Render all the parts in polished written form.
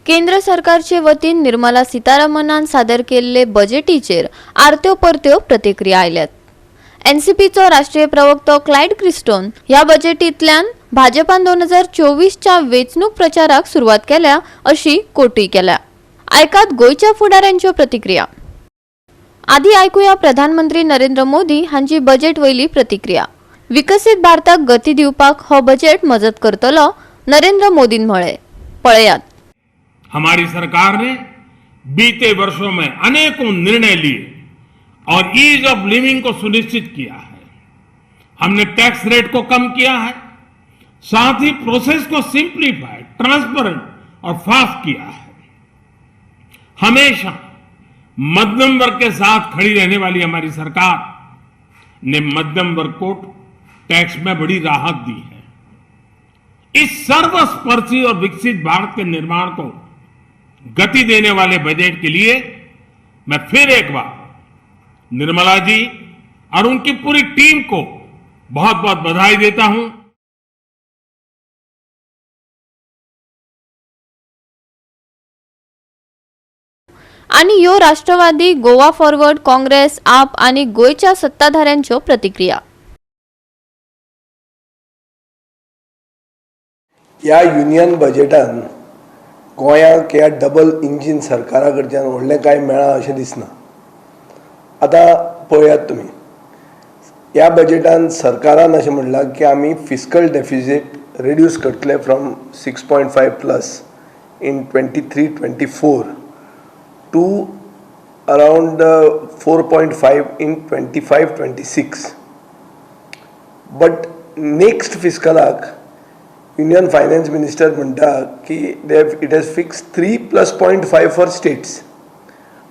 केंद्र सरकारचे वतीन निर्मला सीतारामनान सादर केल्ले बजेटीचेर आरत्यो परत्यो प्रतिक्रिया आयल्यात. एनसीपीचो राष्ट्रीय प्रवक्तो क्लायड क्रिस्टोन ह्या बजेटींतल्यान भाजपान 2024च्या वेंचणूक प्रचाराक सुरवात केल्या अशी कोटूय केल्या. आयकात गोंयच्या फुडाऱ्यांच्यो प्रतिक्रिया. आधी ऐकूया प्रधानमंत्री नरेंद्र मोदी हांची बजेट वयली प्रतिक्रिया. विकसीत भारताक गती दिवपाक हो बजेट मजत करतलो, नरेंद्र मोदीन म्हळें. पळयात. हमारी सरकार ने बीते वर्षों में अनेकों निर्णय लिए और ईज ऑफ लिविंग को सुनिश्चित किया है. हमने टैक्स रेट को कम किया है, साथ ही प्रोसेस को सिंप्लीफाई, ट्रांसपेरेंट और फास्ट किया है. हमेशा मध्यम वर्ग के साथ खड़ी रहने वाली हमारी सरकार ने मध्यम वर्ग को टैक्स में बड़ी राहत दी है. इस सर्वस्पर्शी और विकसित भारत के निर्माण को गति देने वाले बजट के लिए मैं फिर एक बार निर्मला जी और उनकी पूरी टीम को बहुत बहुत बधाई देता हूं. आणि ह्यो राष्ट्रवादी, गोवा फॉरवर्ड, काँग्रेस, आप आणि गोंयच्या सत्ताधाऱ्यांच्यो प्रतिक्रिया. ह्या युनियन बजेटान गोंयांक ह्या डबल इंजीन सरकारा कडच्यान व्हडलें कांय मेळ्ळां अशें दिसना. आतां पळयात तुमी, ह्या बजेटान सरकारान अशें म्हणलां की आमी फिस्कल डेफिसीट रिड्यूस करतले from 6.5 plus in 23-24 to around 4.5 in 25-26. But next फिस्कलाक union finance minister म्हणटा की they it has fix 3 plus 0.5 for states.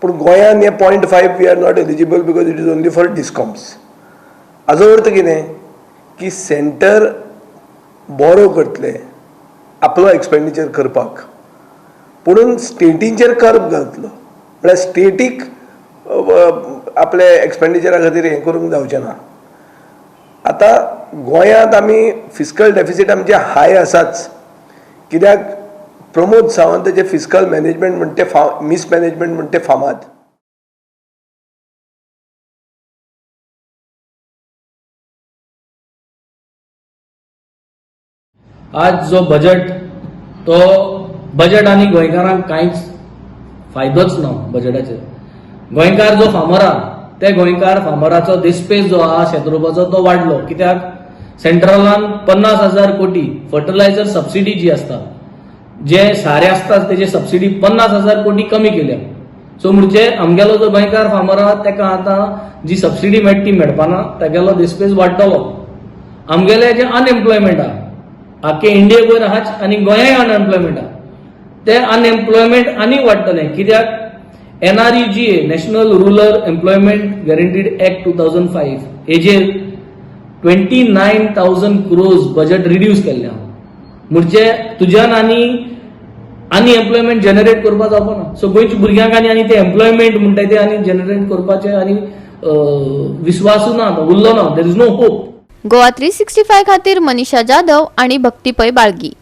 पूण गोंयान हे 0.5 we are not eligible because it is only for discoms. हाजो अर्थ कितें की सेंटर बोरो करतले आपलो एक्सपेंडिचर करपाक, पुणून स्टेटींचेर कर्ब घालतलो. म्हळ्यार स्टेटीक आपले एक्सपेंडिचरा खातीर हें करूंक जावचें ना. आतां गोंयांत आमी फिस्कल डेफिसीट आमचें हाय आसाच, कित्याक प्रमोद सावंताचें फिस्कल मॅनेजमेंट म्हणटे फा मिसमॅनेजमेंट म्हणटे फामाद. आज जो बजेट, तो बजेट आनी गोंयकारांक कांयच फायदोच ना बजेटाचेर. गोंयकार जो फार्मर आहा, ते गोंयकार फार्मराचो दिस्पेस जो आहा शेत रोवपाचो, तो वाडलो, कित्याक सेंट्रलान 50,000 कोटी फर्टिलायझर सबसिडी जी आसता, जे सारें आसता, तेजी सबसिडी 50,000 कोटी कमी केल्या. सो म्हणजे आमगेलो जो गोंयकार फार्मर आहा, तेका आतां जी सबसिडी मेळटा ती मेळपाना. तेगेलो दिस्पेस वाडटलो. आमगेले जे अनएम्प्लॉयमेंट आहा, आख्खे इंडिये वयर आहाच आनी गोंयांय अनएम्प्लॉयमेंट आहा, ते अनएम्प्लॉयमेंट आनी वाडटलें, कित्याक NREGA, National Rural Employment Guaranteed Act 2005, हेजेर 29,000 crores budget reduce केल्लें आहा. म्हणजे तुज्यान आनी आनी एम्प्लॉयमेंट जनरेट करपाक जावपा ना. सो गोंयच्या भुरग्यांक आनी आनी ते एम्प्लॉयमेंट म्हणटा ते आनी जनरेट करपाचे आनी विस्वासूय ना आतां उरलो ना. There is no hope. Goa 365 खातीर मनीषा जाधव आणि भक्ती पै, बाळगी.